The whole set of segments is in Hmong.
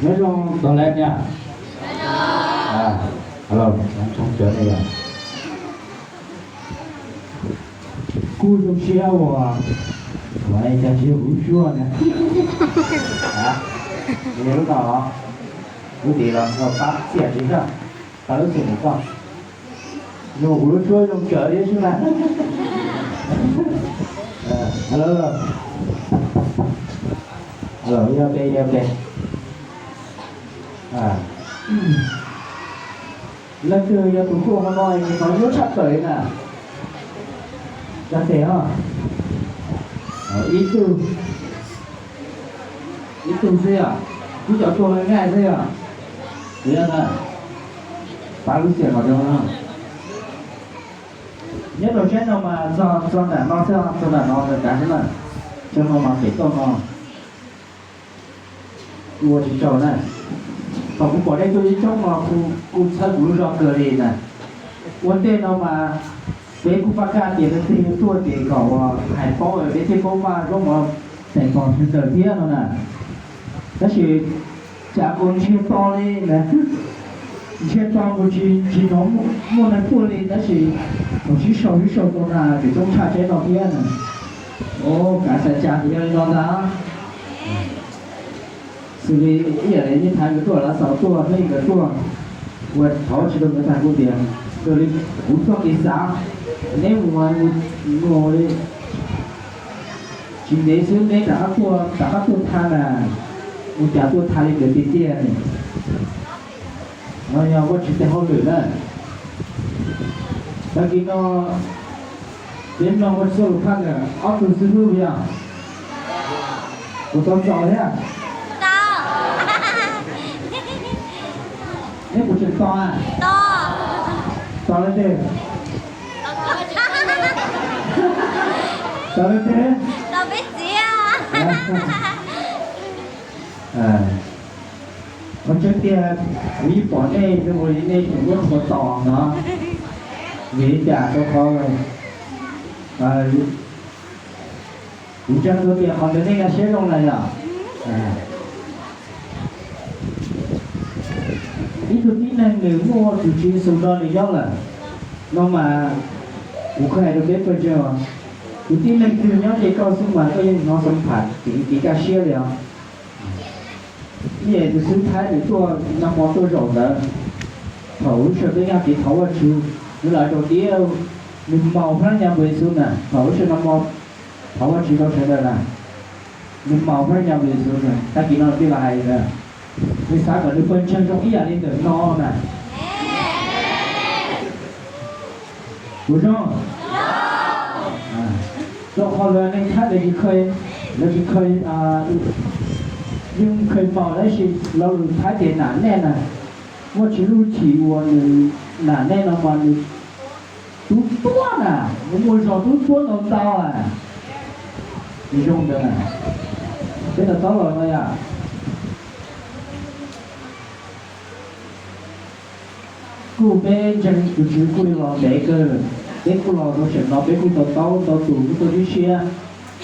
Nyob zoo tag lawm niam. Los tshoob cawv ne yom. Kuj zoo siab uas thaum cas tsis yog kuv lub suab na. Yog lub no, lub tid los pab xiam tsis yog, pab lub xiam mus koj. Yog kuv lub suab zoo tsawv thiab xwb na. Los, yog pe, yog pe. Leej twg yog tus tuaj hmo no es nws hnov nyuaj tshaj plaws li na? Tsa tes os. Ib tug, ib tug xwb yom, ib co tuaj nqaij xwb yom. Yog na, pab lub xiam kom zoo no. Nyob rau tsheb no mas txog, txog nram no xwb, txog nram no lawm kav xwb na. Tsheb no mas pem toj no. Ua tsis tsaug na. Thaum kuv pom nej tuaj ib tsob no kuv txhawb kuv lub zog kawg li na. Ua ntej no mas peb kuj pab kaj tias leej twg tuaj ces kom uas hais paub peb thiaj paub maj zaub mov teem pom sawv daws thiab no na. Tab sis cas kuv ntshiab to li na, ntshiab to kuv tsis, tsis hnov muaj neeg tuaj li tab sis thaum sib sau sib sau tau na ces coob tshaj tsheb no thiab na. Kav xav cas tias yog li no ntag. Xws li ib yam li nej thaiv nkawd tuaj, lav xaus tuaj, nej nkawd tuaj, ua thov tsis rau nkawd tag kuv tias, raws li kuv txoj kev xav, neb mus mus li, tsis ntev xwb neb rov qab tuaj, rov qab tuaj tha na, mus cas tuaj tha li ntawd tiag tiag. No yog Vajtswv tes hauj lwm na. Tag kis no peb mloog Vajtswv txoj lus phaj ntawm ob tug xib hwb yog puas tau txaus thiab? Neb puas tseem tos? Tos leej twg? Tos leej twg? Qhov tseeb tiag, kuv yeej pom nej zoo li nej tseem muab qhov tos no, vim li cas rau qhov kuv ntseeg tau tias qhov ntawd nej nkag siab zoo na yom. Ib tug tib neeg nws muaj tus Tswv Yexus nrog nws nyob lawm no mas, kuv qhia hais rau peb pawg ntseeg os, tus tib neeg twg nyob ces koj xub mas koj yeej hnov xoo pham ceev kev kaj siab li os. Ib yam tus xib hwb Thaib nws tuaj nag hmo tuaj zaum ntawd, thaum lub sij hawm peb nkag kev thov Vajtswv, nws los rau tias nws maus phab nyas npus Yexus na, thaum lub sij hawm nag hmo thov Vajtswv rau sawv daws na, nws maus phab nyas npus Yexus na, tag kis no peb los hais na, nws xav kom nws pawg ntseeg zoo ib yam li ntawm no na. Puas zoo? Rau qhov lawv neeg Thaib lawv tsis kheev, lawv tsis kheev, yeej kheev maus tab sis lo lus Thaib tias nam nej na, Vajtswv lub hwj chim uas nws nam nej no mas nws tub tuab na, nws muaj zog tub tuab ntau ntau a. Nws zoo ntawd na, peb to taub los no yom. Kuj peb ntseeg tus Tswv kuj los ntev kawg, peb kuj los rau sawm no peb kuj to taub ntau tus kuj tuaj tib siab,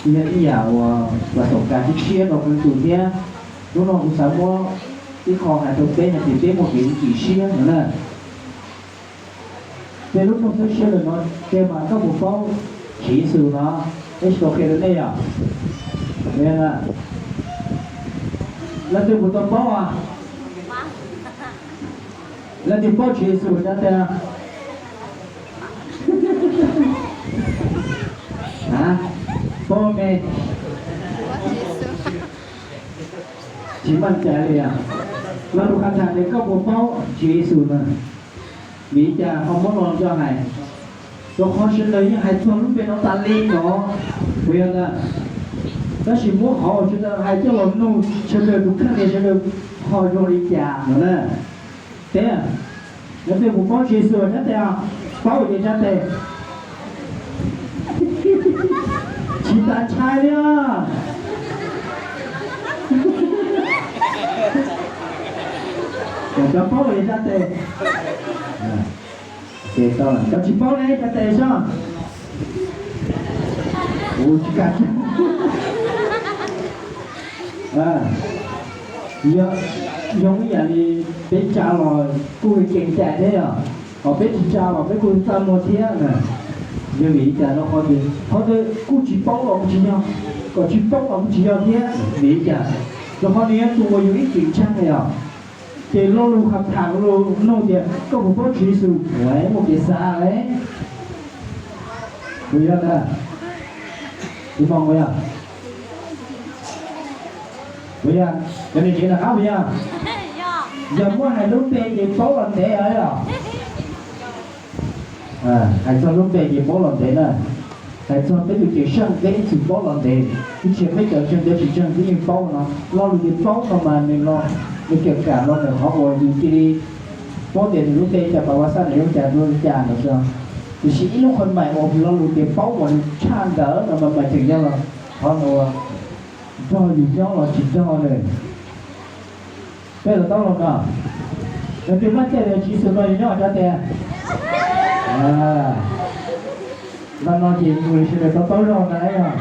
kuj yog ib yam uas los xaus kas tib siab rau qee tus thiab. Hnub no kuv xav muab ib qho hais rau peb hais tias peb muaj kev chim siab no na. Peb lub neej xwb siab lawm no, ces mas koj puas paub Tswv Yexus no, peb tsis tau qhia rau nej yom. Leej twg puas tau paub os? Leej twg paub Tswv Yexus tsa tes. Paub me, tsis meej cai li os. Los lus qhia tias koj puas paub Tswv Yexus na? Vim li cas ho muab no coj hais? Rau qhov sawv daws yeej hais txog lub npe no tas li no, puas yog ntag? Tab sis muab qhov uas sawv daws hais coj los nug sawv daws tus kheej tias sawv daws ho zoo li cas no na. Teb, leej twg puas paub Tswv Yexus tsa tes, paub ces tsa tes. Tsis tas ntshai li os. Cov paub ces tsa tes. Cov tsis paub ne tsa tes soj. Kuv tsis kam. Yog Zoo ib yam li peb tsa los kuj kees cai thiab yom, ho peb tsis tsa los peb kuj txaj muag thiab na. Yog vim li cas? Rau qhov tias qhov ntawd kuj tsis paub los kuj tsis yog, kom tsis paub los kuj tsis yog thiab. Vim li cas? Rau qhov nws yog tus uas yus ib txwm ntseeg na yom. Ces lo lus qhov tham lus nug tias koj puas paub Tswv Yexus, muaj kev xav lawm. Puas yog ntag? Tsis moos puas yog? Puas yog? Cov niam tsev nram qab puas yog? Yog muaj hais lub npe ces paub los ntev os. Hais txog lub npe ces paub los ntev na. Hais txog peb tus Cawmseej peb ib txwm paub los ntev, ib txhia peb cov ntseeg cov tsis ntseeg twb yeej paub no. Lo lus tias paub no mas nws los, nws kawm kam los ntawm qhov uas yus cia li paub tias nws lub npe cas, pas vas xaj nws yuav cas, nws yuav cas no xwb. Tiam sis ib lub qhov mais uas lo lus tias paub uas nws tshaj ntawd no mas mas tseem yog los qhov uas nrog yus nyob los tsis nrog lawm. Peb los tau los no, nws twb maj caij tias Tswv Yexus no yus nyob hauv tsa tes. Nta no ces mus li sawv daws tau paub zog ntag yog.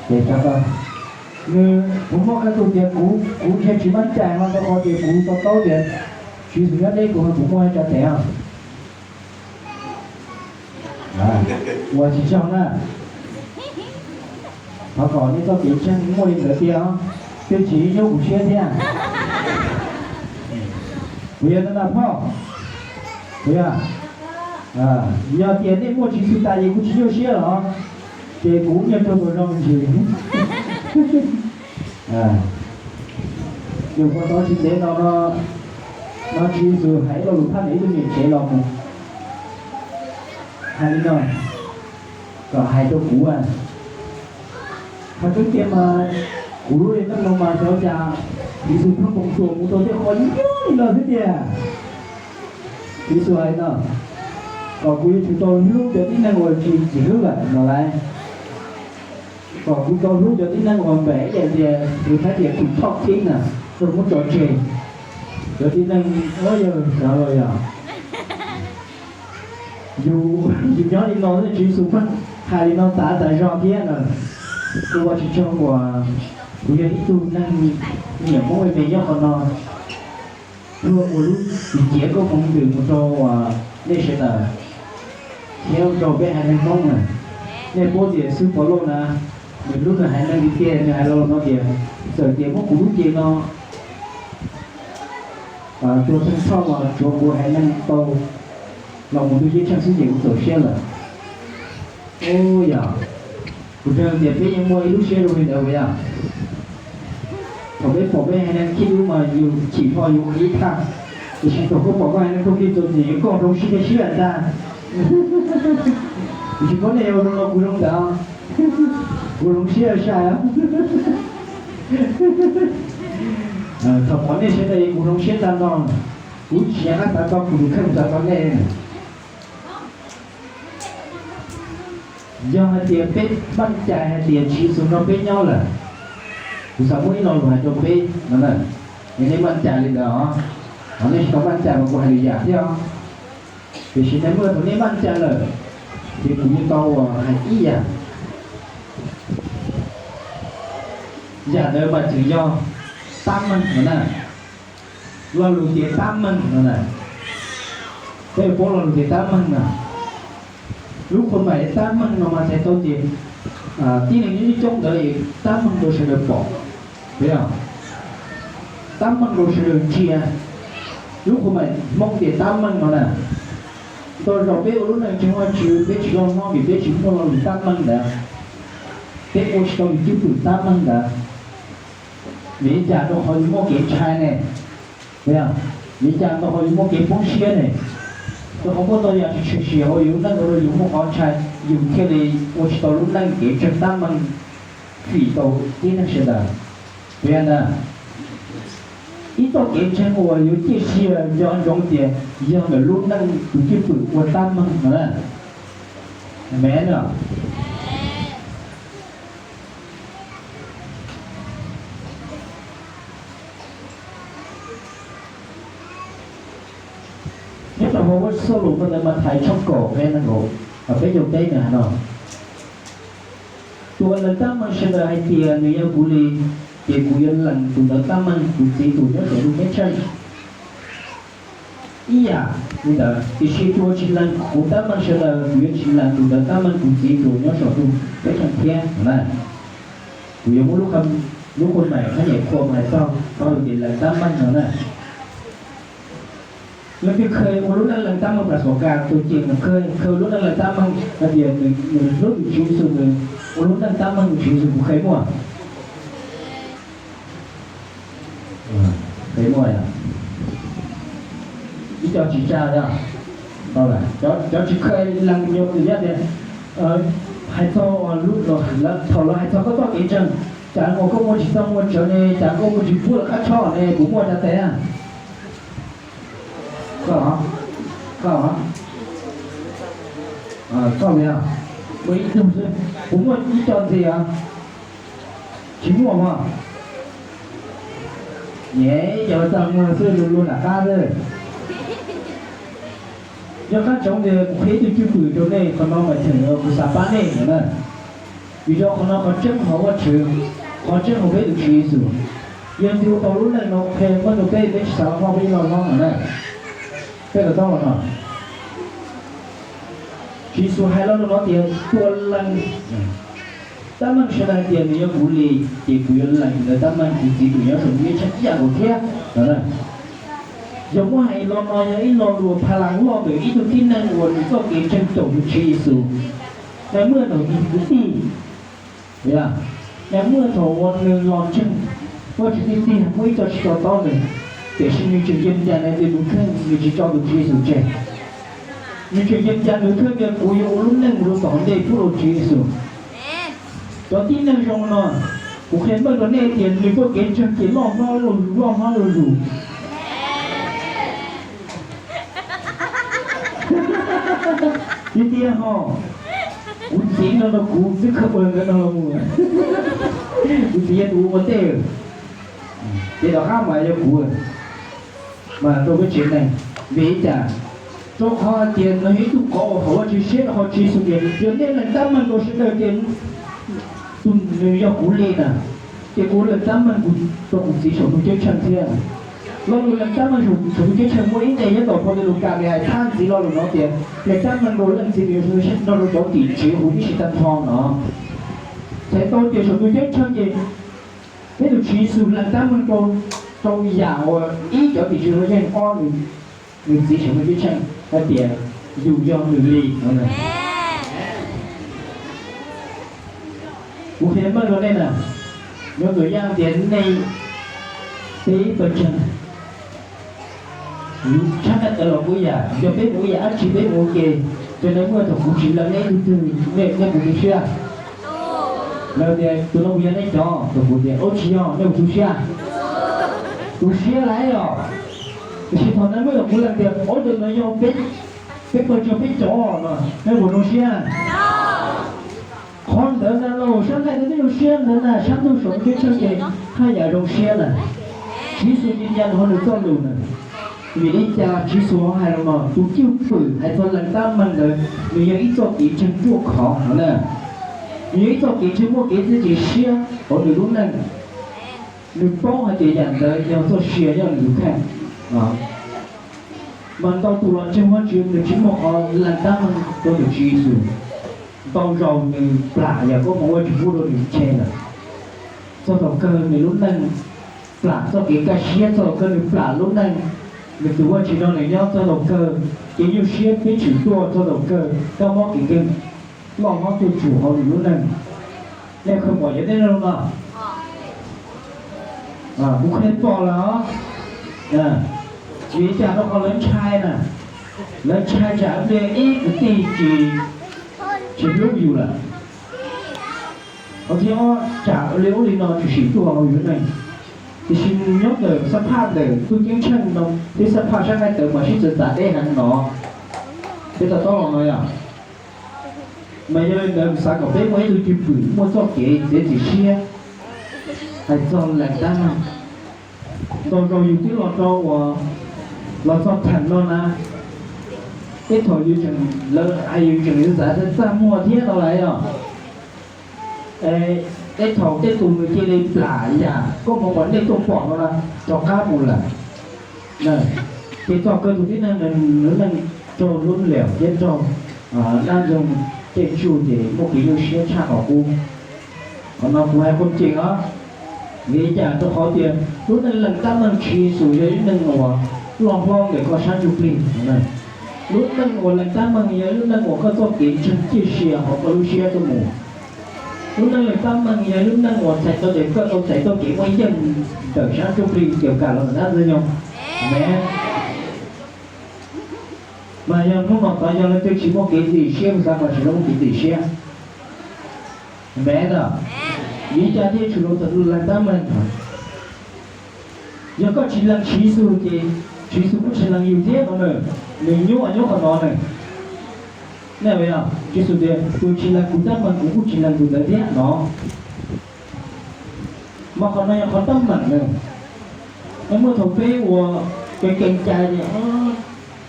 Ces nws, kuv muaj qee tus tias kuv, kuv ntshai tsis maj caij no rau qhov tias kuv to taub tias Tswv Yexus nyob deb kuv, kuv muaj tsa tes os. Ua tsis tsaug na. Thov kom nej txoj kev ntseeg muaj li ntawd tiag, twb tsis nyuaj kuv siab thiab. Kuv yog na phauj, kuv yog, yog tias nej muaj Tswv Yexus tas ces kuv tsis nyuaj siab los, ces kuv nyuag tsaug tuas zoo ntsis. Yus ua tau tsis ntev no, no Tswv Yexus hais lo lus phaj ntawm ib tug niam tsev los mus hais li no, kom hais rau kuv, qhov tseeb tiag mas kuv lub neej no mas xyov cas Tswv Yexus pheej npoo tsuas mus rau tej qhov nyob li no xwb tiag. Tswv Yexus hais no, kom kuv yuav tsum tau hlub cov tib neeg uas tsis txim hlub lawm no lauj. Kom kuv tau hlub cov tib neeg uas npam ib yam tias tus thab tias tus thoj thib na, rau muab tso tseg. Cov tib neeg, yog xyov los yog yus, yus nyob li no, Tswv Yexus pheej hais li no tas tas zog thiab na. Kuv ua tsis tsaug uas kuv yog ib tug neeg nyiam Hmoob me me nyob qhov no. Luag ua lub txiv ciav koob hmoov ntws mus rau nej sawv daws, thiab rau peb haiv neeg Hmoob na. Nej paub tias xib hwb Pov Lauj na, nws hlub nws haiv neeg li tiag, nws hais los no tias, txawm tias muab kuv lub cev no tua theej txhoj los tsuav kuv haiv neeg tau los mus ntuj ceeb tsheej xwb ces kuv txaus siab lawm. Yog, kuv ntseeg tias peb yeej muaj ib lub siab zoo li ntawd puas yog? Thaum peb pom peb haiv neeg khib hlub mas yus chim hlo yus ua ib thaj, tiam sis thaum koj pom koj haiv neeg tau kij txom nyem koj zoo siab thiab siab ntag. Tiam sis koj nej zoo no kuv zoo ntawd, kuv zoo siab sai. Thaum pom nej sawv daws kuv zoo siab tag nrho, kuv tsis nco qab xav tau kuv tus kheej xav tau nej. Yog hais tias peb maj cai hais tias Tswv Yexus nrog peb nyob lawm, kuv xav muab ib lo lus hais rau peb no na, yog nej maj cai li ntawd os, ho nej tsis tau maj cai mas kuv hais lwm yam thiab os. Tiam sis nag hmo thaum nej maj cai lawm, ces kuv yuav tau hais ib yam. Yam ntawd mas tseem yog tab meeg no na. Lo lus tias tab meeg no na, peb paub lo lus tias tab meeg na. Lub qhua maim tab meeg no mas txhais tau tias tib neeg nyob coob ntawd tab meeg rau sawv daws pom, puas yog? Tab meeg rau sawv daws ntsia. Lub qhua maim Hmoob tias tab meeg no na. Ntau zaus peb ua lub neej tseem ua tsis, peb tsis zoo no vim peb tsis muaj lo lus tab meeg ntawd. Peb ua tsis tau yus cwj pwm tab meeg ntawd. Vim li cas? Rau qhov yus muaj kev ntshai ne. Vim li cas? Rau qhov yus muaj kev poob siab ne. Rau qhov muaj ntau yam tsis tshwm sim hauv yus lub neej ua rau yus muaj qhov ntshai, yus thiaj li ua tsis tau lub neej kev ntseeg tab meeg fim tau tib neeg sawv daws. Vim li ntawd, ib txoj kev ntseeg uas yuav ciaj sia nco ntsoov tias yog ntawm lub neej tus cwj pwm ua tab meeg no na. Amees. Nyob rau hauv Vajtswv txoj lus ko ntawd Mathais tshooj kaum nqe nees nkaum, peb caug peb nws hais no: Tus uas lawv tab meeg sawv daws hais tias nws yog kuv li, ces kuv yuav lees tus ntawd tab meeg kuv Txiv tus nyob saum ntuj ceeb tsheej ib yam li ntawd. Tiam sis tus uas tsis lees kuv tab meeg sawv daws, kuv yuav tsis lees tus ntawd tab meeg kuv Txiv tus nyob saum ntuj ceeb tsheej thiab no na. Kuv yuav muab lub, lub qhua maim hab nyem qhua mus hais txog tau lus tias lees tab meeg no na. Leej twg kheev ua lub neej lees tab meeg plas xom kas tus ces kheev, kheev ua lub neej lees tab meeg hais tias nws hlub tus Tswv Yexus, nws ua lub neej tab meeg tus Tswv Yexus, kuv kheev muaj? Kheev muaj yom? Ib co tsis tsa yom? Cov tsis kheev lees nyob tias hais txog, thaum lawv hais txog koj txoj kev ntseeg, cas uas koj muaj tsis txog muaj tsawv ne, cas koj muaj tsis pub lawv qab tsho ne, kuv muaj tsa tes na. Koj, koj, koj li, muaj ib tug xwb, kuv muaj ib co ntxiv os. Tsis muaj mog. Nyem cov txaj muag xwb, luag luag nram qab xwb. Nco qab tsoov tias kuv qhia ib tug cwj pwm rau nej, qhov no mas tseem yog kuv xav pab nej no na. Vim rau qhov no qhov tseeb hauv Vajtswv, qhov tseeb hauv peb tus Tswv Yexus, yog tus ua tau lub neej no qhia meej rau peb, peb tsis xav los noj peb los noj no na. Peb los tau los no. Tswv Yexus hais lo lus no tias tus uas lees tab meeg sawv daws hais tias nws yog kuv li, ces kuv yuav lees tus ntawd tab meeg kuv Txiv tus nyob saum ntuj ceeb tsheej ib yam nkaus thiab no na. Yog muab hais lo no yog ib lo lus pha las loj ntawm ib tug tib neeg uas nws txoj kev ntseeg caum tus Tswv Yexus. Nws muaj thaum nws kwv tij, nws muaj thaum uas nws los ntseeg Vajtswv tiag tiag, muaj ib co tsis to taub nws, tiam sis nws tseem yees cas nws tias nws kheej, nws tsis tso tus Tswv Yexus tseg. Nws tseem yees cas nws kheej tias kuv yuav ua lub neej mus rau tom ntej pub rau Tswv Yexus. Cov tib neeg zoo no, kuv qhia meej rau nej tias nws txoj kev ntseeg ces loj hlob luag lug, loj hlob luag lug. Tiag tiag ho, kuv txiv no rau kuv twb khaws ua nkawd no los mus, kuv txiv yog tus ua ua ntej, ces tom qab mas yog kuv mas rau peb tsev neeg. Vim li cas? Rau qhov hais tias nws yog ib tug qauv uas haum Vajtswv siab, rau qhov Tswv Yexus tias yog nej lees tab meeg rau sawv daws ces tus nws yog kuv li na, ces kuv lees tab meeg kuv rau kuv txiv saum ntuj ceeb tsheej thiab. Lo lus lees tab meeg saum ntuj ceeb tsheej muaj ib nqe nyob tom phau ntawv Lukas, nws hais txhab ntxiv lo lus no tias lees tab meeg rau leej txiv nws yog nrog rau cov tim tswv huv tib si tag nrho no. Txhais tau tias saum ntuj ceeb tsheej ces peb tus Tswv Yexus lees tab meeg rau, rau yam uas ib cov tim tswv los yeej ob, nws txiv saum ntuj ceeb tsheej hais tias yus yog nws li no. Kuv qhia meej rau nej na, nyob tus yaj tias nej, peb ib pawg ntseeg, tshaj qab tawv los kuj ib yam, yog peb mus ib yam dab tsi peb mus ua ke, ces nws muaj thaum kuv tsis lees nej ib tug twg, nej puas tu siab? Lawv tias tus no puas yog nej cov? Thaum kuv tias ub tsis yog, nej puas tu siab? Tu siab lawm os. Tiam sis thaum nws muaj thaum kuv lees tias ub tus no yog peb, peb pawg ntseeg peb cov no, nej puas zoo siab? Qhov ntawd ntag lauj, sab nqaij ntawd twb zoo siab ntawd na, sab ntuj saum ntuj ceeb tsheej ces haj yam zoo siab na. Tswv Yexus yees cas nws hauv nws txoj lus na. Vim li cas Tswv Yexus hais los no? Tus cwj pwm hais txog lees tab meeg ntawd nws yog ib txoj kev ntseeg ruaj khov no na. Nws yog ib txoj kev ntseeg muaj kev txiav txim siab hauv nws lub neej. Nws paub hais tias yam ntawd yog txoj sia nyob nws tus kheej. Mas ntau tus los ntseeg Vajtswv nws tsis muaj qhov lees tab meeg rau tus Tswv Yexus. Ntau zaus nws plam yam koob hmoov Vajtswv pub rau nws tseg lawm. Txog thaum kawg nws lub neej plam txoj kev kaj siab, txog thaum kawg nws plam lub neej, nws tus Vajtswv nrog nws nyob, txog thaum kawg kev nyuaj siab pib tshwm tuaj, txog thaum kawg kab mob kev nkeeg loj hlob tuaj tsum hauv nws lub neej. Nej kheev pom cov tib neeg no? Kuv kheev pom lawm os. Vim li cas? Rau qhov lawv ntshai na, lawv ntshai tsam ib pliag ib kwv tij tsis, tsis hlub yus lawm. Qhov thib ob, tsam li ub li no tshwm sim tuaj hauv yus lub neej. Tiam sis nyob ntawm xab phaj ntawm ntuj ceeb tsheej no thiab xab phaj sab nqaij tawv mas sib txawv txav deb heev no. Peb to taub los no yog, mas yog li ntawd kuv xav kom peb muaj ib tug cwj pwm muaj txoj kev txiav txim siab hais txog lees tab meeg. Ntau zaus yus twb los rau uas los txog theem no na, tej thaum yus tseem, lawv hais yus tseem yuav xav txaj muag thiab no lawm os. Es Tej thaum tej tus nws cia li plam yam koj mus ua nej tuaj pom no na, rov qab mus lawm. Ces txog kawg tus tib neeg lub neej raug lub liam thiab raug dab ntxoog tej ntsuj ces muaj kev nyuaj siab tshaj qhov qub. Qhov no kuv hais qhov tseeb os, vim li cas? Rau qhov tias lub neej lees tab meeg Tswv Yexus yog lub neej uas loj hlob ntawm koj sab ntsuj plig. Lub neej uas lees tab meeg yog lub neej uas koj txoj kev ntseeg ciaj sia hauv koj lub siab tuaj mus. Lub neej lees tab meeg yog lub neej uas txhais tau tias koj tau txais txoj kev muaj yeej ntawm sab ntsuj plig cawm kam los ntawm dab ntxwg nyoog. Amees. Mas yog hnub no tod yog leej twg tsis muaj kev ntxim siab, kuv xav kom tsis tau muaj kev ntxim siab. Amees. Vim li cas thiaj tshwm los lees tab meeg? Yog koj tsis lees Tswv Yexus ces Tswv Yexus kuj tsis lees yus thiab no na. Nws nyuaj nyuaj qhov no na. Nej, Tswv Yexus tias tus tsis lees kuv tab meeg kuv kuj tsis lees tus ntawd thiab no. Mas qhov no yog qhov teeb meem na. Nej muaj thaum peb ua kev kees cai tias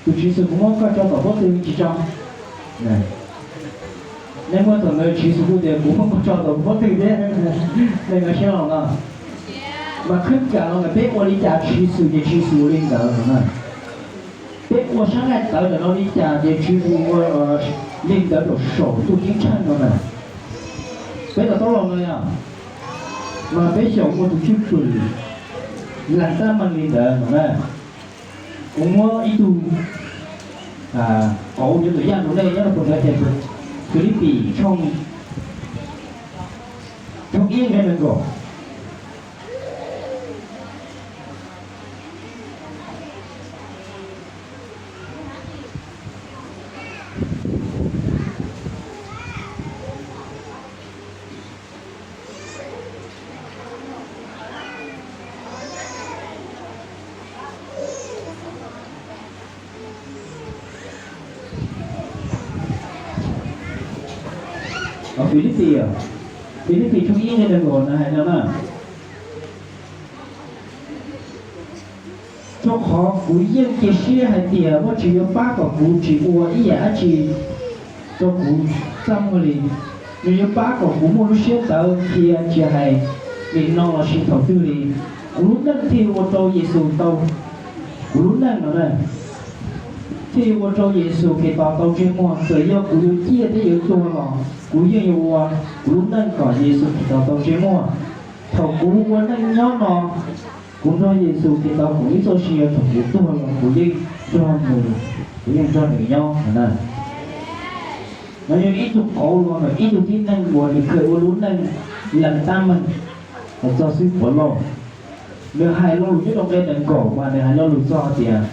tus Tswv Yexus kuv muab koj tso tom pob tw tsis tso. Nej muaj thaum ntawd Tswv Yexus kuj tias kuv muab koj tso tom pob tw thiab. Nej nkag siab los no. Mas khwb kam los ntawm peb ua li cas Tswv Yexus ces Tswv Yexus ua li ntawd no na. Peb ua sab nqaij tawv ntawm no li cas ces Tswv Yexus ua li ntawd rau saum ntuj ceeb tsheej no na. Peb to taub los no yog, mas peb xyaum ua tus cwj pwm lees tab meeg li ntawd no na. Kuv muab ib tug qauv cov tus yaj rau nej nyob rau puag ntawd ces Filipis tshooj, tshooj ib nqe nees nkaum. Filipis, Filipis tshooj ib nqe nees nkaum na hais no na. Rau qhov kuv yeej cia siab hais tias Vajtswv yuav pab kom kuv tsis ua ib yam dab tsi rau kuv txaj muag li. Nws yuav pab kom kuv muaj lub siab ntawd qhia tsis hais nim no lossis thaum twg li. Kuv lub neej thiaj ua rau Yexus tau, kuv lub neej no na, thiaj ua rau Yexus Khetos tau ntsej muag. Txawm yog kuv yuav ciaj thiab yuav tuag los kuv yeej yuav ua kuv lub neej kom Yexus Khetos tau ntsej muag. Thaum kuv ua neej nyob no, kuv nrog Yexus Khetos koom ib txoj sia, thaum kuv tuag los kuv yeej nrog nws, kuv yeej nrog nws nyob no na. No yog ib tug qauv los ntawm ib tug tib neeg uas nws kheev ua lub neej lees tab meeg los txog xib Puav Lauj. Nws hais lo lus nyob rau nqe nees nkaum mas nws hais lo lus txog tias,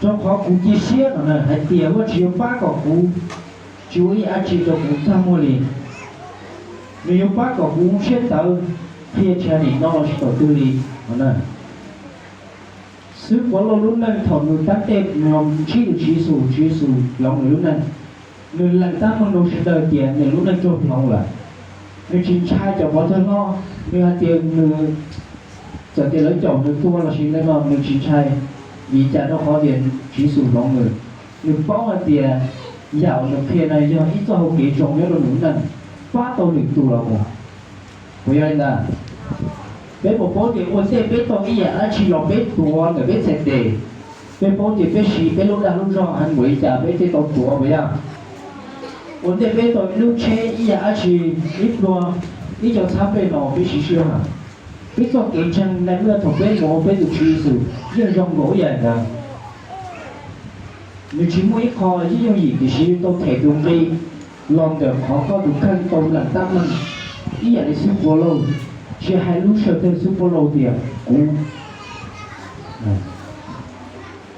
rau qhov kuv cia siab no na hais tias Vajtswv yuav pab kom kuv tsis ua ib yam dab tsi rau kuv txaj muag li. Nws yuav pab kom kuv siab ntawd qhia tsis hais nim no lossis thaum twg li no na. Xib Puav Lauj lub neej thaum nws tab tej nws ntsib tus Tswv Yexus, Tswv Yexus hloov nws lub neej. Nws lees tab meeg rau sawv daws tias nws lub neej raug hloov lawm. Nws tsis ntshai cov pov thawj hlob, nws hais tias nws, txawm tias lawv caum nws tuag lossis li no nws tsis ntshai. Vim li cas? Rau qhov tias Tswv Yexus hloov nws. Nws paub hais tias yam uas nws qhia no yog ib txoj hau kev zoo nyob rau nws lub neej, pab tau lwm tus los mus. Puas yog li ntawd? Peb puas paub tias ua ntej peb tau ib yam dab tsi los peb tuav ntawm peb txhais tes, peb paub tias peb siv peb lub dag lub zog heev npaum li cas peb thiaj tau tuav, puas yog? Ua ntej peb tau ib lub tsheb, ib yam dab tsi, ib pluag, ib co txhab pej no peb siv sij hawm. Peb txoj kev ntseeg neej muaj thaum peb mus ua peb tus Tswv Yexus yeej zoo nkaus ib yam ntawd. Nws tsis muaj ib qho yooj yim tiam sis tau them tus nqi los ntawm qhov koj tus kheej tau lees tab meeg ib yam li xib Puav Lauj, tsis hais lub sij hawm twg xib Puav Lauj tias kuv,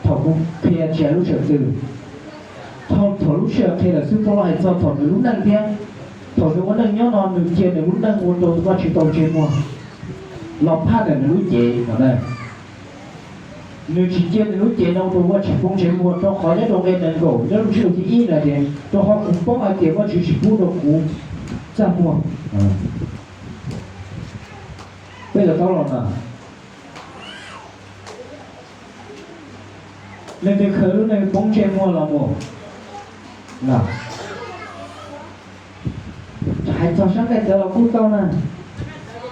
thaum kuv qhia tsis hais lub sij hawm twg, thaum, thaum lub sij hawm qhia lawm xib Puav Lauj hais txog thaum nws lub neej thiab. Thaum nws ua neej nyob no nws cia nws lub neej ua rau Vajtswv tau ntsej muag los phaj ntawm nws lub cev no na. Nws tsis cia nws lub cev no ua rau Vajtswv poob ntsej muag, rau qhov nyob rau nqe nees nkaum nyob lub ntsiab lus thib ib na tias, rau qhov kuv paub hais tias Vajtswv tsis pub rau kuv txaj muag. Peb to taub los na. Leej twg khaws lub neej poob ntsej muag los mus? Txog sab nqaij tawv los kuj tau na.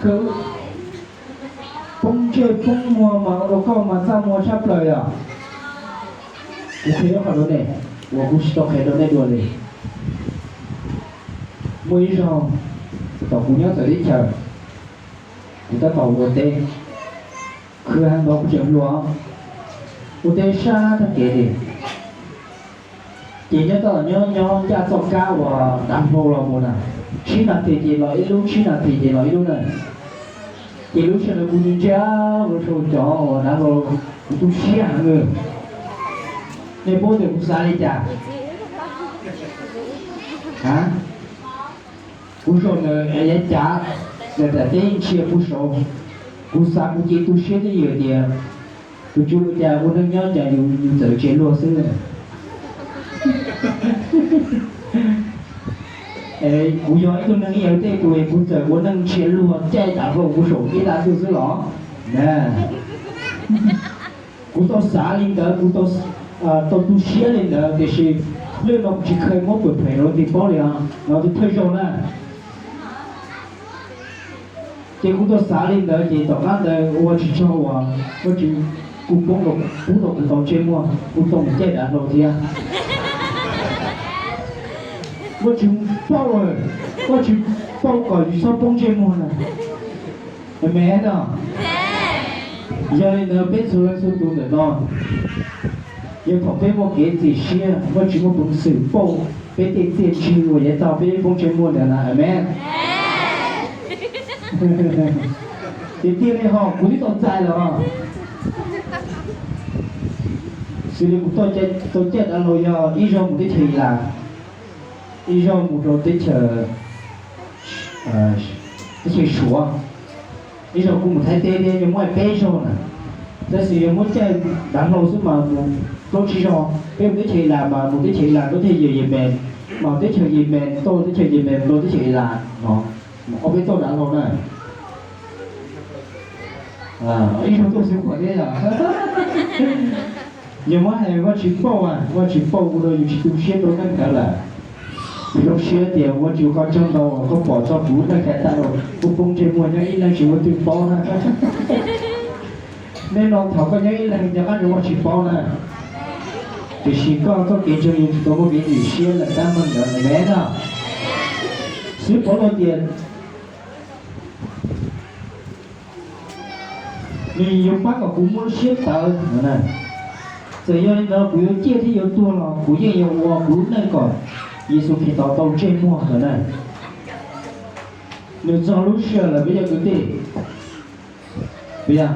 Kawg poob ntsej poob muag mas ua rau koj mas txaj muag tshaj plaws yom. Kuv qhia ib qho rau nej uas kuv tsis tau qhia rau nej dua li. Muaj ib zaug thaum kuv nyob txawv teb chaws, kuv tab tom ua teb, khwv heev ntau kuv tseem hluas, ua teb sab tag kev li. Ces nyob tab tom nyob nyob ncaj txoj kab uas dav hlau los mus na, tsib nas this ces los ib lub, tsib nas this ces los ib lub na. Ces lub sij hawm ntawd kuv ntsia ntsia ua rau cov uas dav hlau, kuv tu siab heev li. Nej paub tias kuv xav li cas? A, kuv zaum ntawd yav cav, ntawm daim teb ntsia kuv saud, kuv xav kuv ces tu siab twj ywm tias tus tswv ua cas ua neej nyob cas yus txawm tsev luag xwb. Kuv yog ib tug neeg ib yam tej tus es kuv txawm ua neej nrhiav luag caij dav hlau kuv saum ib lab xwb xwb los na. Kuv tau xav li ntawd, kuv tau tu siab li ntawd, tiam sis lwm no kuv tsis kheev muab pam phem rau leej twg paub li os, no tus thawj zaug na. Ces kuv tau xav li ntawd ces tom qab ntawd ua tsis tsaug uas Vajtswv kuj pub rau kuv tau ntsej muag, kuv tau mus caij dav hlau thiab. Vajtswv paub, Vajtswv paub kom yus txhob poob ntsej muag na. Amees no. Yog li ntawd peb txhua leej txhua tus ntawm no, yog thaum peb muaj kev txim siab, Vajtswv muaj peev xwm pauj peb tej txiaj ntsig uas yav tag peb poob ntsej muag ntawd na. Amees. Tiag tiag li hos, kuv twb tau txais lawm os. Xws li kuv tau caij dav hlau yog ib zaug mus teb chaws Ilas, ib zaug mus rau teb chaws, teb chaws Suav, ib zaug kuj mus Thaib teb thiab, yog muab peb zaug na. Tab sis yog muab caij dav hlau xwb mas mus plaub tsib zaug, peb mus teb chaws Ilas mas mus teb chaws Ilas rau teb chaws Yemees, mas teb chaws Yemees tau teb chaws Yemees rau teb chaws Ilas no, ob peb txoj dav hlau na. Ib zaug tuaj xwb pom thiab yom. Yog muab hais Vajtswv pauj, Vajtswv pauj ua rau yus tsis tu siab rau neej ntawd lawm. Yus zoo siab tias Vajtswv, koj tsaug ntau uas koj pom txog kuv lub neej tag los kuv poob ntsej muag nyob ib leeg tsis muaj leej twg paub na. Nej no thaum koj nyob ib leeg nco qab rau Vajtswv paub na. Tiam sis koj txoj kev ntseeg yus tsis tau muaj kev lim siab lawm tab meeg ntawd, amees no. Xib Pov Lauj tias nws yuav pab kom kuv muaj lub siab tawv no na. Txawm yog li ntawd kuv yuav ciaj thiab yuav tuag los kuv yeej yuav ua kuv lub neej kom Yexus Khetos tau ntsej muag ntawd na. Nws txog lub sij hawm lawm peb cov kwv tij. Puas yog?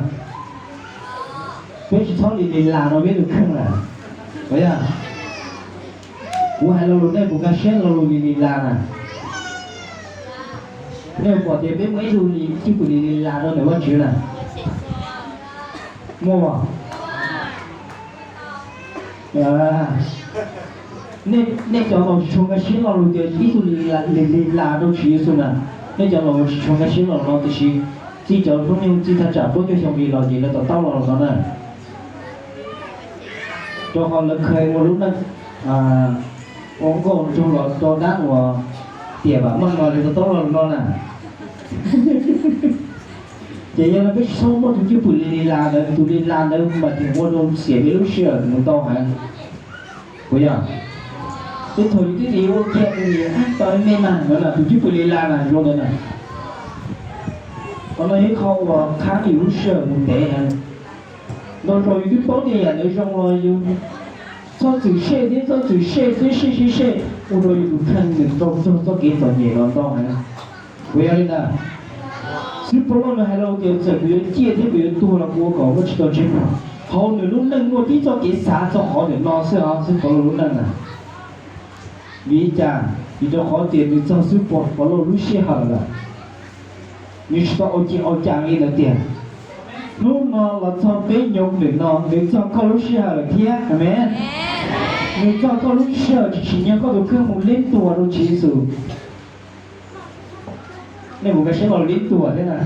Peb tsis txhob li li las rau peb tus kheej lawm. Puas yog? Kuv hais lo lus nej puas nkag siab lo lus li li las na? Nej pom tias peb muaj ib tug cwj pwm li li las rau ntawm Vajtswv na? Muaj as? Nej cov uas tsis tshua nkag siab lo lus tias ib tug li li las rau Tswv Yexus na, nej cov uas tsis tshua nkag siab lo lus no tiam sis txij cov hnub nyoog txij thaj tsam plaub caug xyoo vim los ces lawv to taub lo lus no na. Rau qhov lawv kheev ua lub neej ua nkauj nraug los rau dab uas tiam vam meej no lawv to taub lo lus no na. Ces yog no peb tsis txhob muaj tus cwj pwm li li las ntawd, tus li las ntawd mas tseem ua rau xiam peb lub sij hawm mus ntau heev. Puas yog? Tej thaum yus twb tias yuav ua kiag tus li tau me mas no na, tus cwj pwm li las na zoo ntawd na. Qhov no yog ib qho uas khab yus lub sij hawm mus ntev heev. Ntau zaus yus twb paub tias yam ntawd zoo los yus txhob txwm sej thiab txhob txwm sej thiab sej seb sej ua rau yus tus kheej nws tau raug txoj kev txom nyem los ntau heev. Puas yog li ntawd? Xib Pov Lauj nws hais rau tias txawm kuv yuav ciaj thiab kuv yuav tuag los kuv ua kom Vajtswv tau ntsej muag. Hauv nws lub neej muaj tib txoj kev xav txog qhov ntawm no xwb os, xib Pov Lauj lub neej na. Vim li cas? Vim rau qhov tias nws txog xib Pov Lauj lub sij hawm lawm. Nws tsis tau ua ciaj ua cas li ntawd tiag. Hnub no los txog peb nyoog ntawm no nws txog koj lub sij hawm lawm thiab, amees. Nws txog koj lub sij hawm tsis tsim nyog koj tus kheej mus leb ntuas rau Tswv Yexus. Nej mus nkag siab lo leb ntuas thiab na.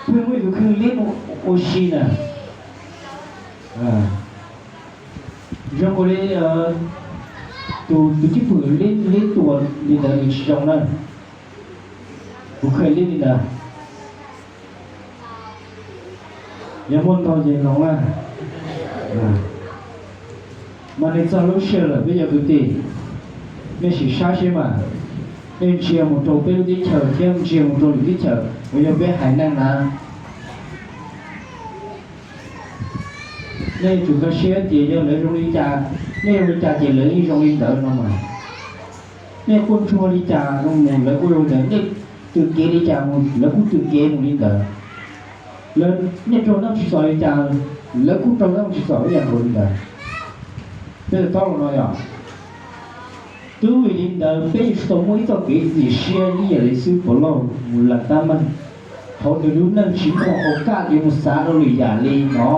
Pheej muaj ib tus kheej leb mus ua si na. Zoo li Tus, tus cwj pwm li, li tuas li ntawd nws tsis zoo na. Kuv kheev li li ntawd. Yog muaj ntog ces hloov na. Mas nws txog lub sij hawm lawm peb cov kwv tij, nej sim saib seb mas, nej ntsia mus rau peb lub teb chaws thiab ntsia mus rau lwm teb chaws uas yog peb haiv neeg na, nej tsum nkag siab tias yog lawv zoo li cas, nej zoo li cas ces lawv yeej zoo li ntawd no mas. Nej quaj ntsuag li cas mus lawv kuj zoo li ntawd, nej tws kev li cas mus lawv kuj tws kev mus li ntawd. Nej raug neej tsim txom li cas, lawv kuj raug neej tsim txom ib yam nkaus li ntawd. Peb tau taub los no yog, twb vim li ntawd peb yuav tsum tau muaj ib txoj kev ntxim siab ib yam li xib hwb Pov Lauj mus lees tab meeg. Thaum nws lub neej tsis muaj qhov kaj yuav mus xav rau lwm yam li no,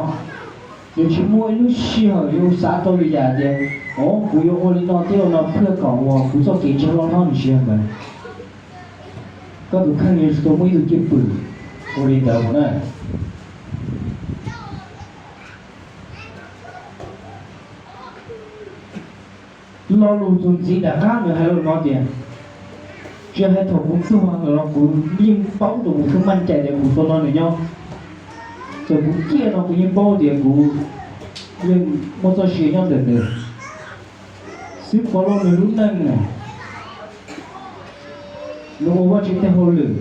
nws tsis muaj ib lub sij hawm yuav mus xav rau lwm yam tias, o, kuv yuav ua li no thiab ua no thiaj kom uas kuv txoj kev ntseeg loj hlob nws tsis yog ntawd. Koj tus kheej yuav tsum tau muaj ib tug cwj pwm ua li ntawd na. Lo lus txuas ntxiv nram qab nws hais li no tias, tsis hais thaum kuv tuag los kuv yeej paub rau kuv txoj meej cai tias kuv tau nrog nws nyob. Txawm kuv ciaj no kuv yeej paub tias kuv yeej muaj txoj sia nyob ntawm nws. Xib hwb Pov Lauj nws lub neej na, nws ua Vajtswv tej hauj lwm,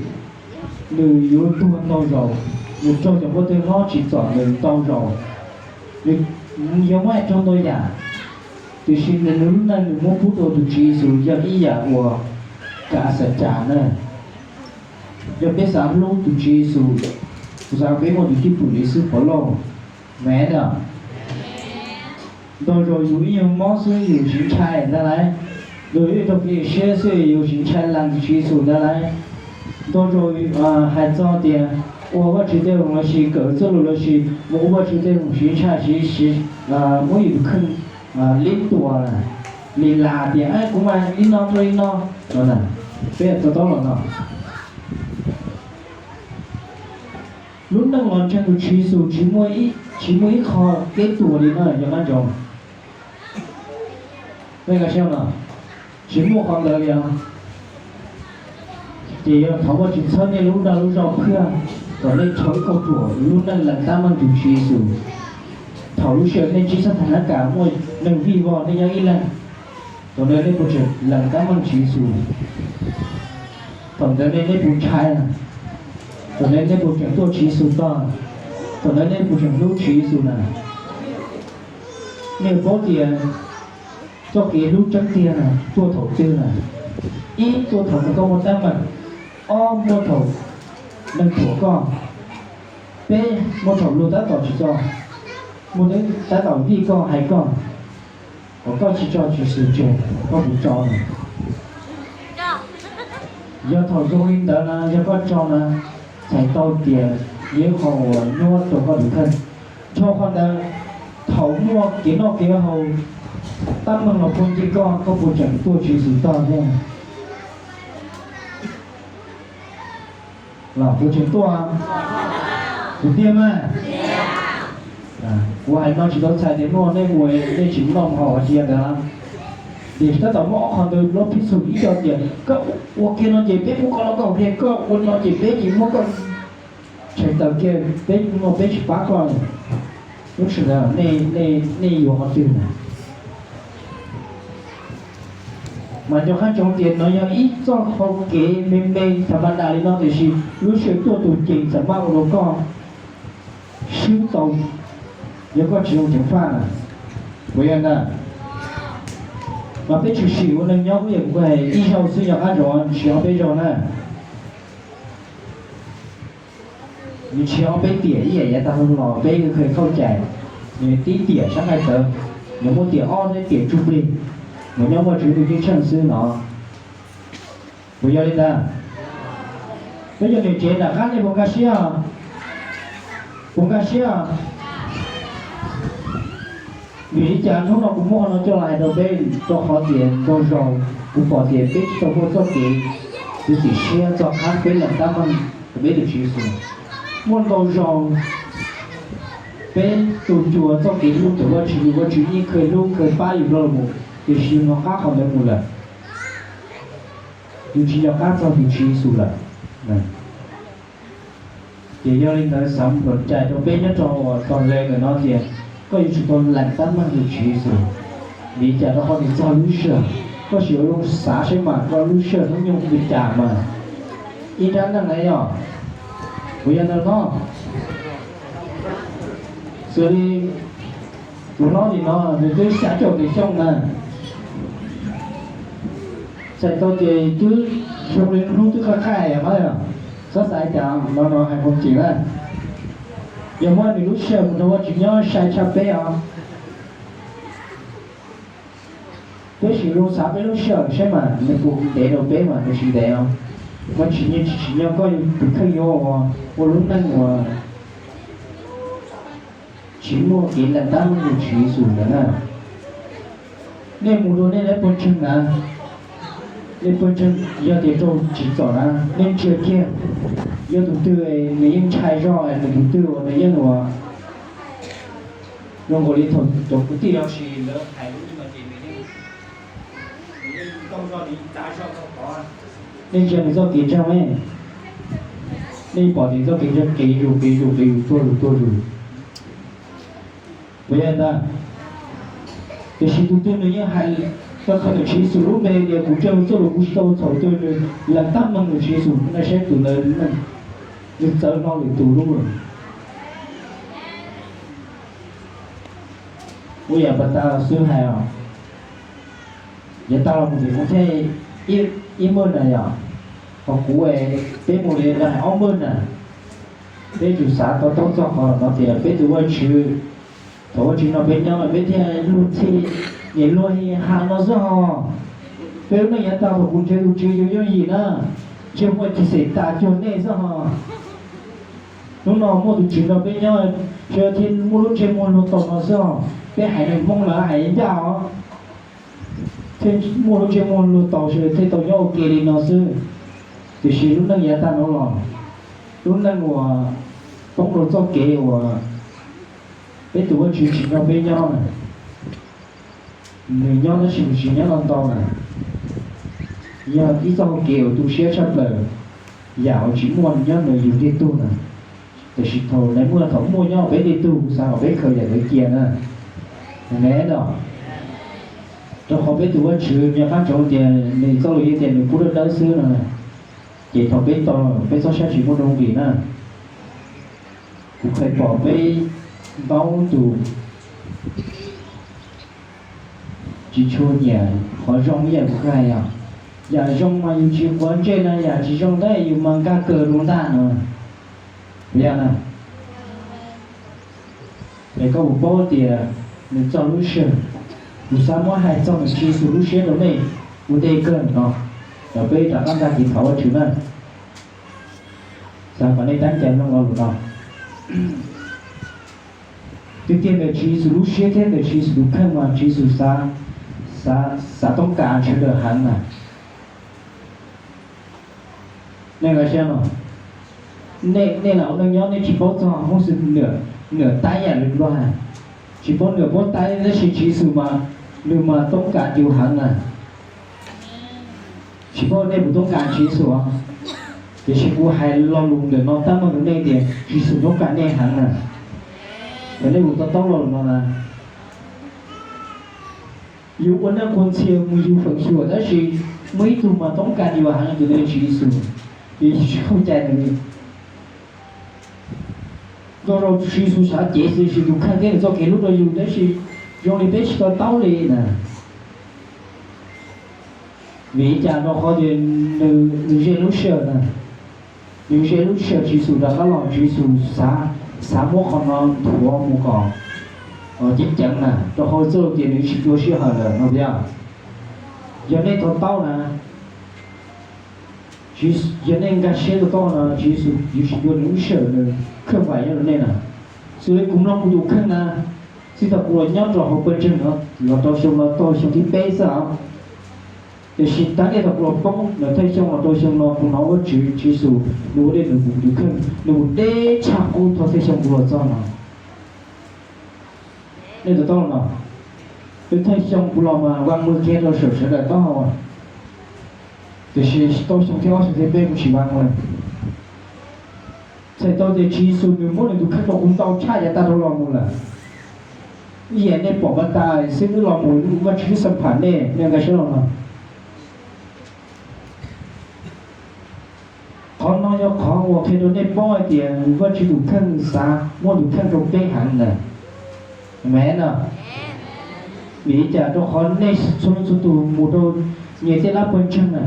nws yuav tuag ntau zaus, nws raug cov huab tais hlob tsim txom nws ntau zaus, nws yog muaj raug ntau yam, tiam sis nws lub neej nws muab pub rau tus Tswv Yexus yog ib yam uas kav xav cas na. Yog peb xav hlub tus Tswv Yexus, kuv xav kom peb muaj tus cwj pwm li xib hwb Pov Lauj. Amees. Ntau zaus yus ib nyuag mob xwb yus siv ntshai ntag lauj. Yus ib tug kev ywj siab xwb yus siv ntshai lees tus Tswv Yexus ntag lauj. Ntau zaus hais txog tias ua Vajtswv tej lus lossis kawm txuj lus lossis mus ua Vajtswv tej lus siv ntshai siv, muab yus tus kheej li tuas, li las tias kuv mas li no rau li no no na. Peb tau taub los no, lub neej los ntseeg tus Tswv Yexus tsis muaj ib qho kev tuag li no yog qab ntsoov. Tsis muaj qhov ntawd li os. Ces yog thov Vajtswv txhawb nej lub dag lub zog phwj kom nej rho ib kauj ruam lub neej lees tab meeg tus Tswv Yexus. Thaum lub sij hawm nej ntsib xab thas nab kas muaj neeg vij vog nej nyob ib leeg, thaum ntawd nej puas tseem lees tab meeg Tswv Yexus? Thaum ntawd nej, nej puas ntshai? Thaum ntawd nej puas tseem tuaj Tswv Yexus tog? Thaum ntawd nej puas tseem hlub Tswv Yexus na? Nej paub tias txoj kev hlub tseeb tiag na tuaj thaum twg na? Ib, tuaj thaum koj muaj teeb meem. Ob, muaj thaum neeg thuam koj. Peb, muaj thaum luag tab tom tsis txo, muaj tab tom vij koj hais koj, kom koj tsis tso Tswv Yexus tseg, koj puas tso na? Yog thaum zoo li ntawd na yog koj tso na, txhais tau tias yog ib qho uas nyuaj rau koj tus kheej. Nrho qhov ntawd, thaum muaj kev noj kev haus, tab meeg los puag ncig koj, koj puas tseem tuaj Tswv Yexus tog thiab? Los puas tseem tuaj? Puas tiag mas? Kuv hais no tsis tau txhais tias hnub no nej mus nej tsis noj haus tsis yog ntawd. Tiam sis tab tom muaj ob qhov ntawd lub phij xum ib co tias koj ua kiag no ces peb pub koj los koj qhia, koj ua no ces peb tsis muab koj tshais taws kiag, peb no peb tsis pab koj. Lub sij hawm ntawd nej yuav qhov twg na? Mas nco qab ntsoov tias no yog ib txoj hau kev me me tha ma da li no tiam sis lub sij hawm tuaj tus ceem txawm maj ua rau koj swb tau, yog koj tsis zoo ceev faj na. Puas yog ntag? Mas peb tshwm sim ua neeg nyob kuj yog kuv hais ib zaug xwb, nco qab zov nrhiav ob peb zaug na. Nws nrhiav ob peb tiam ib yam yav tag los peb kheev thauj cais, nws tib tiam sab nqaij tawv, nws muaj tiam ob thiab tiam ntsuj plig, mus nyob Vajtswv tus ceeb tsheej xwb no. Puas yog li ntawd? Peb cov niam tsev nram qab nej puas nkag siab? Puas nkag siab? Vim li cas hnub no kuv muab qhov no coj los hais rau peb? Rau qhov tias ntau zaus kuv pom tias peb tsis tau muaj txoj kev txiav txim siab txog qhov peb lees tab meeg rau peb tus Tswv Yexus. Muaj ntau zaus peb tu ncua txoj kev hlub tus Vajtswv, Vajtswv yeej kheev hlub kheev pab yus los mus. Tiam sis yus hnov qab qhov ntawd mus lawm, yus tsis nco qab txog tus Tswv Yexus lawm. Ces yog li ntawd xav mus luam cais rau peb nyob rau tom le ntawm no tias koj yuav tsum tau lees tab meeg tus Tswv Yexus. Vim li cas? Rau qhov nws txog lub sij hawm. Koj sim ua zoo xav saib mas koj lub sij hawm hnub nyoog li cas mas ib nrab neej na yog, puas yog ntawm no? Xws li tus hlob nim no nws twb xya caum tawm xyoo na, txhais tau ces twb zoo li hnub twb qab qab mas yog, txhob xav cas no no hais qhov tseeb na. Yog muab nws lub sij hawm mus nrog Vajtswv nyob sai tshaj peb os. Peb sim zoo xav peb lub sij hawm saib mas nws puas ntev rau peb mas nws tsis ntev os. Mas tsim nyog tsis tsim nyog koj tus kheej yuav ua lub neej uas tsis muaj kev lees tab meeg tus Tswv Yexus ntawd na. Nej mus dua nej lub pawg ntseeg na, nej pawg ntseeg yog tias raug tsim txom na, nej ntsia kiag, yog tus twg nws yeej ntshai zog, nws tus twg uas nws yeej ua zoo nkaus li thaum cov kwv tij los sis lawv hais lus no ces nws yeej, nws yeej tau zog, nws yeej txav zog tau tod. Nej ntsia nws txoj kev ntseeg ne, nej pom tias txoj kev ntseeg qis zus qis zus qis zus tuag zus tuag zus. Puas yog ntag? Tiam sis tus twg nws yeej hais tau qhia ntawm Tswv Yexus lub npe tias kuv ntseeg txoj lus, kuv tsis tau txhaum, tus nws lees tab meeg tus Tswv Yexus, nej saib tus ntawd nws txawv hlo lwm tus lub. Ua yam pas tas xwb hais os, yav tag los mus ces kuv thiaj ib muaj na yom, hos kuv peb mus li lawv hais ob muaj na. Peb tsum xav tau taub txog qhov no tias peb tus Vajtswv, thaum Vajtswv nrog peb nyob peb thiaj luag txhij, niam luag hi ha no xwb hos. Peb lub neej yav tag thaum kuv ntseeg tus Tswv yuav yooj yim na, ntshe muaj ceg xem tas cuag nej xwb hos. Hnub no muaj tus Tswv nrog peb nyob, sawv daws thiaj muaj lub ntsej muag luag tau no xwb hos. Peb haiv neeg Hmoob lawv hais ncaj os, thiaj muaj lub ntsej muag luag tau, sawv daws thiaj tau nyob ua ke li no xwb. Tiam sis lub neej yav tag no los, lub neej uas poob rau txoj kev uas peb tus Vajtswv tsis nrog peb nyob na, nws nyob tab sis nws tsis nyob no ntau na, yog ib txoj hau kev uas tu siab tshaj plaws, yam uas tsis muaj nyob ntawm yus ntiag tug na. Tiam sis thaum lawv muaj, thaum muaj nyob peb ntiag tug, kuv xav kom peb khaws yam ntawd cia na. Amees los? Rau qhov peb tus Vajtswv nco qab ntsoov tias nws txoj lus yeej tias nws pub dawb dawb xwb no. Ces thaum peb tau, peb txoj sia tsis muaj nuj nqis na. Kuv kheev pom peb ntau tus tsis tshua nyiam qhov zoo ib yam kuv hais os. Yam zoo mas yus tsis quav ntsej na, yam tsis zoo tab yus mas nkag kawg rau ntag no. Yog na, es koj puas paub tias nws txog lub sij hawm, kuv xav muab hais txog ntawm Tswv Yexus lub siab rau nej ua ntej kawg no, kom peb rov qab nkag kev thov Vajtswv na. Xav kom nej tab cai mloog lo lus no. Tiag tiag ntawm Tswv Yexus lub siab thiab ntawm Tswv Yexus tus kheej mas Tswv Yexus xav, xav, xav toob kas sawv daws heev na. Nej nkag siab no, nej, nej lam ua neej nyob nej tsis paub txog hoob xwm nram taib yam li luag hais, tsis paub nram paub taib, tab sis Tswv Yexus mas nws mas toob kas yus heev na. Tsis paub nej puas toob kas Tswv Yexus, tiam sis kuv hais lo lus ntawm no tab meeg rau nej tias Tswv Yexus toob kas nej heev na. Yog nej puas to taub lo lus no na? Yus ua neej quas ntxhias mus yus feem xyuam tab sis muaj ib tug mas toob kas yus heev, tus ntawd Tswv Yexus. Yus tsis tau cai ntawd li. Ntau zaus Tswv Yexus xav cev Tswv Yexus tus kheej thiab nws txoj kev hlub rau yus tab sis zoo li peb tsis to taub li na. Vim li cas? Rau qhov tias nws ze lub sij hawm na. Nws ze lub sij hawm Tswv Yexus rov qab los, Tswv Yexus xav, xav muab qhov no nthuav mus kom ceev ceev na, rau qhov txoj lus tias nws tsis ncua sij hawm lawm no tiag. Yog nej to taub na, yog nej nkag siab to taub no, Tswv Yexus yuav tsis ncua nws lub sij hawm nws khaj vais nyob rau nej na. Xws li kuv mloog kuv tus kheej na, txij thaum kuv los nyob rau hauv pawg ntseeg no los rau xyoo no tau xyoo thib peb xwb os. Tiam sis tab nej thaum kuv los poob ntawm thawj xyoo los rau xyoo no kuv hnov Vajtswv, Tswv Yexus nws ua dej nws tus kheej, nws mus deb tshaj qub thaum thawj xyoo kuv los txog no. Nej to taub no, Peb thawj xyoo kuv los mas va mus kiag rau saum sawv daws taub hau, tiam sis tau xyoo thib ob xyoo thib peb kuv tsis va mus lawm. Txhais tau tias Tswv Yexus nws muab nws tus kheej rau kuv ntau tshaj yav tag dhau los mus lawm. Ib yam nej pom pas tas xwb, wb los mus Vajtswv twb xas pham nej, nej nqa siab los no. Qhov no yog qhov uas qhia rau nej paub hais tias Vajtswv tus kheej xav muab tus kheej rau peb heev na. Amees no. Vim li cas? Rau qhov nej txhua leej txhua tus mus rau nyias tej lab pawg ntseeg na,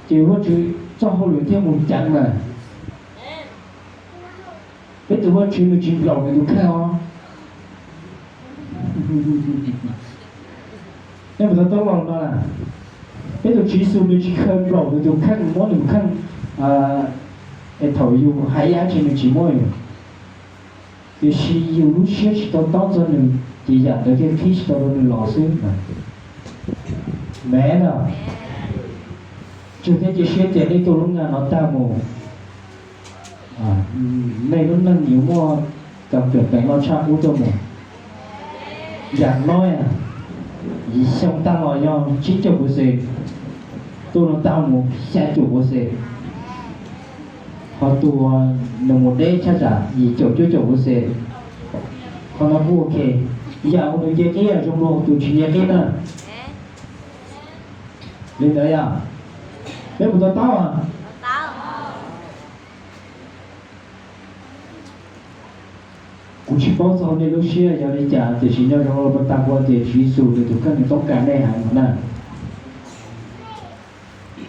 ces Vajtswv txoj hauj lwm thiaj mus ceev na. Peb tus Vajtswv nws tsis nplaum nws tus kheej os. Nej puas tau taub lus no lawm? Peb tus Tswv Yexus nws tsis khaws nplaum nws tus kheej, muab nws tus kheej, es thaum yus hais ib yam dab tsi nws tsis muab yus. Tiam sis yus lub siab tsis to taub txog nws, ces yam ntawd thiaj qhib tsis tau rau nws los xwb. Amees no. Tswv thiab cia siab tias nej tuaj lub nag no tag mus, nej lub neej yuav muaj kam kawm peev loj tshaj qub tuaj mus. Yam no xyoo tag los yog tsib caug pua xees, tuaj no tag mus xya caum pua xees, ho tus nws mus deb tshaj tsam yim caum cuaj caum pua xees. Qhov no kuj ok, yam uas nws nce qib zoo dua tus tsis nce qib na. Li ntawd yog, peb puas to taub? Kuv tsis paub txog nej lub siab yog li cas, tiam sis nyob zoo los pas tas kuv tias Tswv Yexus nws tus kheej nws toob kas nej heev no na.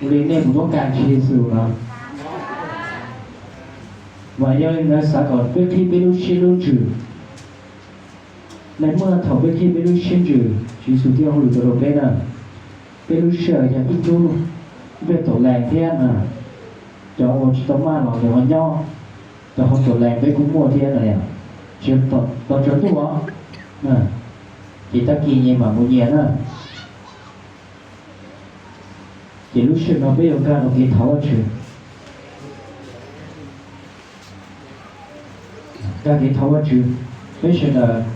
Ua li nej puas toob kas Tswv Yexus no? Mas yog li ntawd xav kom peb qhib peb lub siab lub ntsws. Nais muaj thaum peb qhib peb lub siab ntsws, Tswv Yexus thiaj hauj lwm tau rau peb na. Peb lub sij hawm yog ib hnub npleg taum lees thiab na, cov uas tsis tau maj los lawv ho nyob, cov hauv taum lees peb kuj muaj thiab na yom. Tsis yog tos tsawv ntuj os, ces tag kis nyias mam mus nyias na. Ces lub sij hawm no peb yuav nkag rau kev thov Vajtswv. Nkag kev thov Vajtswv, peb sawv daws